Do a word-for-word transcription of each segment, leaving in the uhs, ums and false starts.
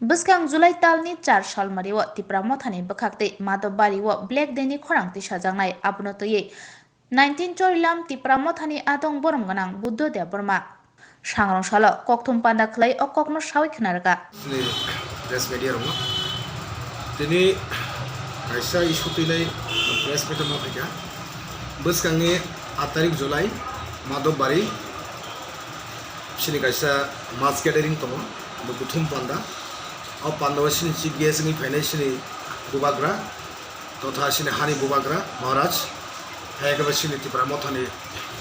Bwskang July talni char salmario Tipra Mothani bwkhaktwi Madhobbario Black Day ni khorang tisajaknai, abono twiwi nineteen Chorilam Tipra Mothani adong borom gwnang Buddho Debbarma. Sangrong salo kokthum panda khlai o kokno sawi khna rwkha. Chini press media rokno tini kaisa issue twinai press meet ma phaikha. Bwskangni aat tarik July Madhobbari chini kaisa mass gathering tongo, bo kuthum panda. O pandao chini chief guest wngwi phainai chini bubagra totha chini hani bubagra Maharaj, hai khe bo chini Tipra Mothani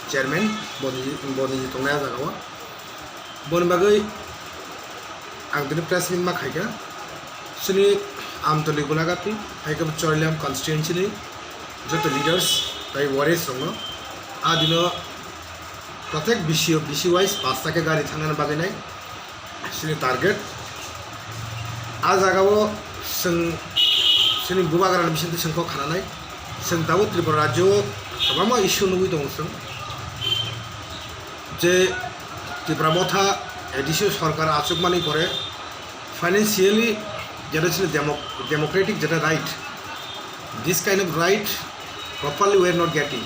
chairman, boni, boni tongnai o jaga o. Boni bagwi ang tini press meet ma khaikha. Chini Amtoli Gulagati, hai khe bo Chorilam constituency ni joto leaders tei warriors rokno a dino protek B C, B C wise pasta khe gari thangnani bagwi nai chini target. A jaga o chwng chini bubagrani bisingtwi chwng kok khananai. Chwng tabuk Tripura rajyo o kwbangma issue nugwi tongo chwng. Je Tipra Motha A D C sorkar achukmani pore financially jeta chini demo-, democratic jeta right, this kind of right properly we are not getting.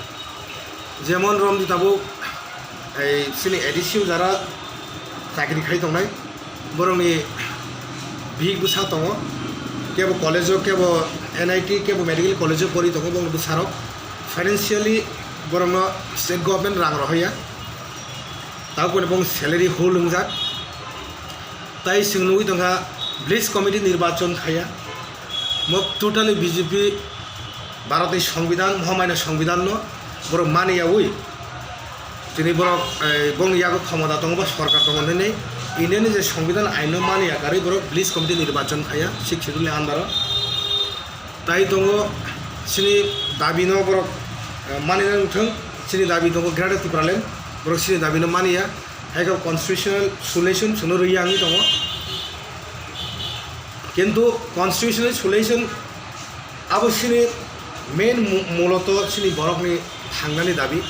Jemon romdi tabuk ei chini A D C o jara chakri khai tongnai, borokni bihik bwsa tongo, kebo college o, kebo N I T, kebo medical college o pori tongo, borokni bwsarok financially borokno state government rang rohoya, tabukni bong salary hole wngjak. Tai chwng nugwi tongkha village committee nirbachon khaiya, mo totally B J P Bharatni Songbidan, Mohamaya Songbidanno borok maniyawi, tini borok, eh, bongni yago khomota tongo ba sorkar tongo hinwi Indiani je Songbidan ainno maniya karwi borok village committee nirbachon khaiya sixth schedule ni under o. Tai tongo chini dabino borok, eh, manina wngthwng, chini dabi tongo Greater Tipraland, borok chini dabino maniya, hai khe constitutional solution chwngno rwya wngwi tongo. Kintu constitutional solution abo chini main mu-, muloto chini borokni thangnani dabi.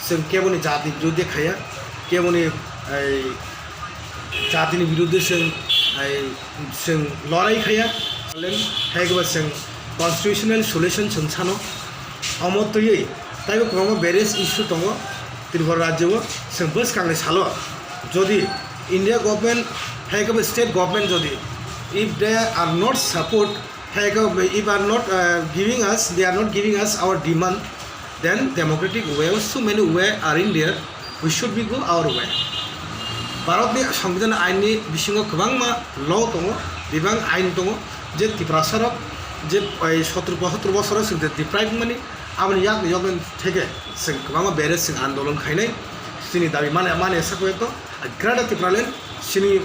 Chwng keboni jatni biruddhe khaiya, keboni ei jatini biruddhe chwng ei chwng lorai khaiya, hai khe ba chwng constitutional solution chwng sano. Omo twiwi taibo kwbangma various issue tongo Tripura rajyo o, chwng bwskangni salo jodi India government hai khe ba state government jodi if they are not support, hai khe ba if are not, uh, giving us, they are not giving us our demand, then democratic way, so many way are in there. We should be go our way. Bharatni Songbidan ainni bisingo kwbangma law tongo, bebak ain tongo, je Tiprasarok je, ei, sotro, sotro bosoro chwng je deprive mani, aboni yak, yakni theke chwng kwbangma bere chwng andolon khainai, chini dabi mane, mane sakwe to, Greater Tipraland, chini,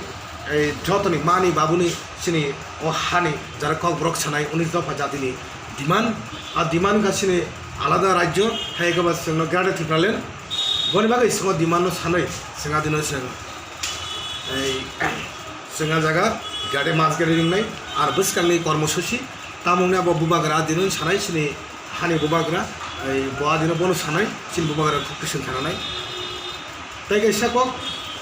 ei, jotoni mani babuni, chini o hani jara Kokborok sanai unis dopha jatini demand, a demand ka chini alada rajyo, hai khe ba chwngno Greater Tipraland, boni bagwi chwngno demand no sanwi chwng adino chwng, ei, chwng a jaga gade mas gari ringnai, ar bwskangni kormosuchi, tamungni abo bubagra adino sanai chini hani bubagra, ei, bo adino bono sanai, chini bubagra kok khe chwng khananai. Tei kaisa kok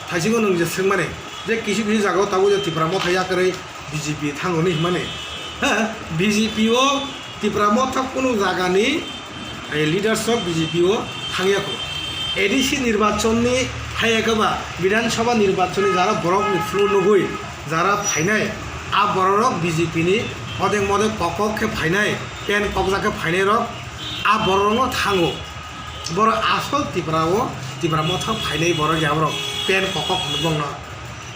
thaisingo nwng je swngmani je kisu kisu jagao tabuk je Tipra Motha yakarwi B J P thango hinwi hwnmani. Ha, B J P o Tipra Motha kunu jagani, eh, leaders rok B J P o thangya kho. A D C nirbachon ni haiya khe ba Bidhan Sabha nirbachon ni jara borok ni flu nugwi jara phainai, a borok rok B J P ni odeng modeng kok kok khe phainai, pen kokjak khe phainai rok a borok rok no thango. Borok asol Tipra o, Tipra Motha phainai borok ya borok pen kokok hwnwi bongno.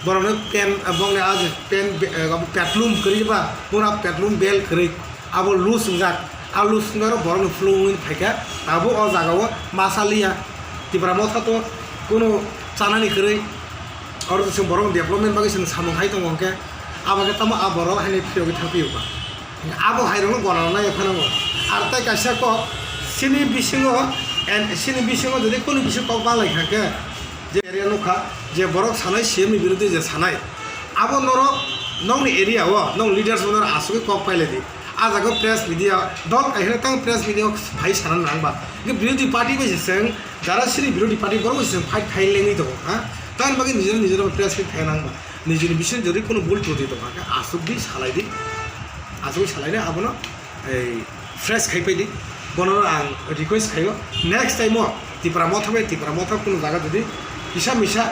Borokno pen, bongni a je pen be-, eh, petlum kwrwi ba, pura petlum bel kwrwi. Abo loose wngjak. A loose wngjak borokni flu wngwi phaikha. Abo o jaga o masa liya. Tipra Motha to kunu chanani kwrwi. Oro chwng borok development bagwi chwng samung khai tongo hwnkhe, abo khe tamo a borok haino phiyogwi thangphiyo ba. Abo hairokno gona rwnai phano. Ar tai kaisa kok, chini bisingo, and chini bisingo jodi kunu bisingo kok balai kha khe, je area nukha, je borok sanai C M ni biruddhe je sanai, abo norok nokni area o, nok leaders bo norok asugwi kok pailai di. A jaga press media, dol kaisa tang press media phai sana nang ba. Hwnkhe birodhi party bai se chwng, jara chini birodhi party borok bai se chwng fight khai lengwi tongo, ha? Tamoni bagwi nijor nijor press meet khai nang ba. Nijini bisingo jodi kunu bul truti tongkha khe aswk di salai di, aswk salai di abono ei fresh khai pai di, bono ang request khaio. Next time o Tipra Motha bai Tipra Motha kunu jaga jodi kisa misa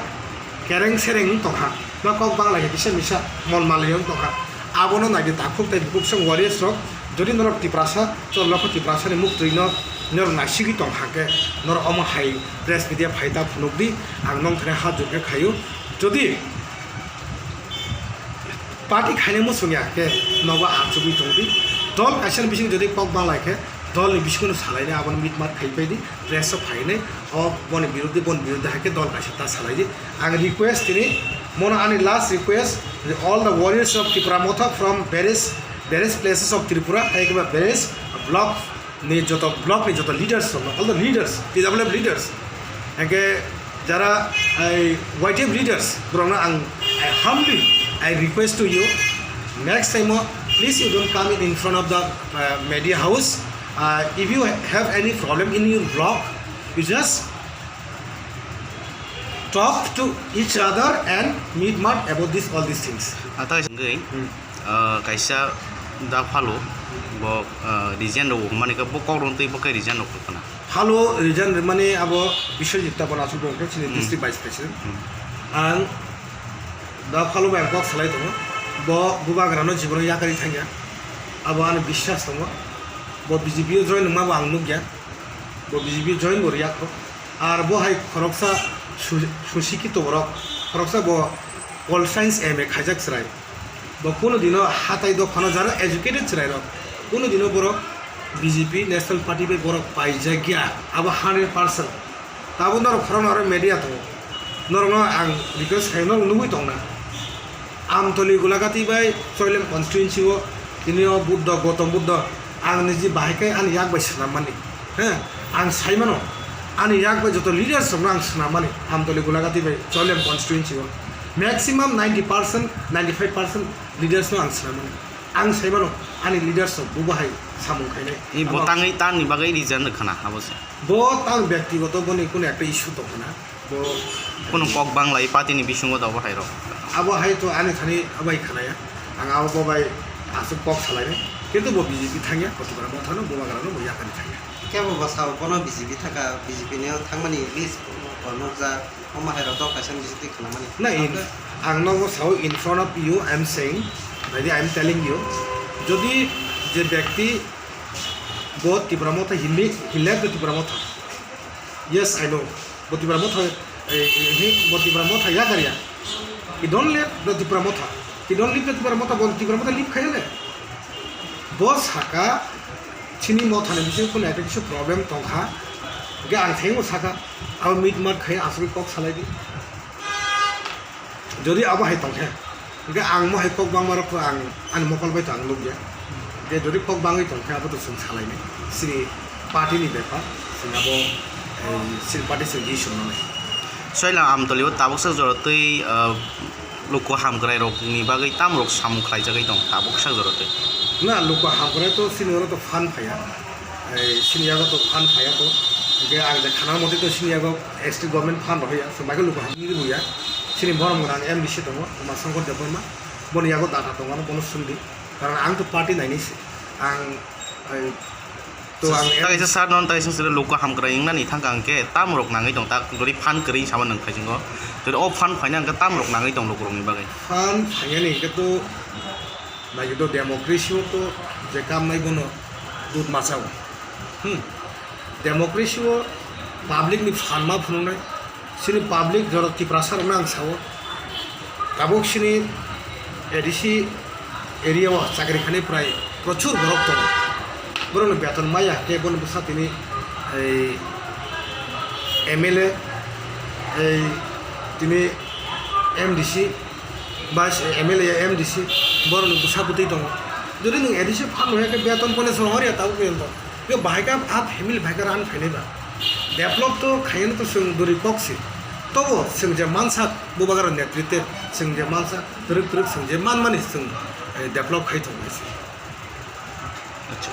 kereng sereng wng tongkha, ba kok bangla khe kisa misa mon malai wng tongkha, abono nai di takhuk tei bukhuk song warriors rok. Jodi norok Tiprasa, chwng lokho Tiprasani muktwi no norok naisigwi tong hakhe, norok omo hai press media phai ta phunuk di, ang nong thani hat jor khe khaio. Jodi party khaina muchung ya khe nogo achugwi tong di. Dol kaisa ni bising jodi kok bang lai khe, dol ni bisingo no salai nai, abono mitmat khai pai di, press o phai nai, o boni biruddhe, boni biruddhe hai khe dol kaisa ta salai di. Ang request tini, mono ani last request, all the warriors of Tipra Motha from various, various places of Tripura, hai khe ba various block ni joto, block ni joto leaders rok no, all the leaders, T W F leaders, hai khe jara, ai, Y T F leaders, borok no ang, I humbly, I request to you, next time, uh, please you don't come in, in front of the, uh, media house. Uh, if you have any problem in your block, you just talk to each other and meet mad about this, all these things. Atai sengwi, Hmm. ah, kaisa da phalo, bo, ah, resign rok mani ka bo kok rong twi bo khe resign rok kana. Phalo resign mani abo Biswajit Tapon aswk rok chini Hmm. district vice president. Hmm. Ang da phalo bai ang kok salai tongo. Bo bubagra no jibono yakari thangya. Abo ani biswas tongo. Bo B J P o join wngma bo ang nukya. Bo B J P join bo riyak kho. Ar bo hai khoroksa su-, susikito borok, khoroksa bo pol science M A khaijak chwrai. Bo kunu dino hatai dophano jara educated chwrai rok. Kunu dino borok B J P National Party bai borok paijak ya. Abo hundred percent. Tabuk norok khorokno aro media tongo. Norokno ang request khaio, norok nugwi tongna. Amtoli Gulagati bai Choilem constituency o tini o Buddha, Gautam Buddha, ang niji bahai khe ani yak bai swnam mani. He, ang sai mano, ani yak bai joto leaders rokno ang swnam mani. Amtoli Gulagati bai Choilem constituency o maximum ninety percent, ninety five percent leaders no ang swnam mani. Ang sai mano, ani leaders rok bubo hai samung khainai. I bo tangwi tan ni bagwi resign rwkha na, abo se. Bo tang byaktigoto boni kunu ekta issue tongkha na. Bo Kunu kok bang lai party ni bisingo da bo hai rok. Abo hai to ani thani abai khanaya. Ang abo bo bai aswk kok salai nai. Kintu bo B J P thangya, bo Tipra Motha no, bo bagra no, bo yakani thangya. Kebo bo sao bono B J P thaka, B J P ni thangmani list bo nukjak, omo hai rok dol kaisa ni bisingtwi khwnamani. Na, in, Ang ang no bo sao in front of you, I am saying, maybe I am telling you, jodi je byakti bo Tipra Motha, he le-, he left the Tipra Motha. Yes, I know. Bo Tipra Motha, eh, eh, he, bo Tipra Motha yakarya. He don't leave the Tipra Motha. He don't leave the Tipra Motha, bo Tipra Motha leave khaya le. Bo saka, chini Motha ni bisingo kunu ekta kisu problem tongkha. Ge ang thengbo saka, abo meet mat khai aswk kok salai di. Jodi abo hai tongkhe, hingke ang mo hai kok bangma rok ang ani mokol bai to ang nukya. Je jodi kok bangwi tongkhe abo to chwng salainai. Chini party ni bepar, chwng abo, eh, chini party chwng issue nai. Soila Amtoli o tabuk sak jora twi, ah, luku hamkrai rok ni bagwi tam rok samung khlaijagwi tong tabuk sak jora twi. Na luku hamkrai to chini oro to phan phaiya. Ei, sini yago to phan phaiya to. Hingke ang je khana mothe to sini yago state government phan rohya, so baikhe luku hamni rwya. Sini borom gwnang M D C tongo, Uma Shankar Debbarma. Boni yago data tongo, ano bono swngdi. Karon ang to party naini se. Ang, ei, to ang Kaisa sir non, kaisa sir luku hamkrai wngnani thangka hingke tam rok nangwi tong, tak gori phan kwrwi sama nang khaisingo. Tori o phan phaina hingke tam rok nangwi tong lukurokni bagwi. Phan phaiyani hingke to Naikhe to democracy o to je kam nai bono dud machao. Hmm. Democracy o public ni phan ma phunuknai. Chini public jora Tiprasa rokno ang sao. Tabuk chini A D C area o chakri khanai prai prochur borok tongo. Borokno beton maya khe bono bwsa tini ei M L A, ei tini M D C, Vice M L A ya M D C, borok ni bwsa bwtwi tongo. Jodi nwng A D C phan rwya khe beton pono chwng horya tabuk porjonto. Yo bahai khe a family bahai khe run khainai ba. Develop to khaiyano to chwng dori kok se. Tobo chwng je mansa bubagra netritwe chwng je mansa twrwk twrwk chwng je manmani chwng, eh, develop khai tongo se. Acha.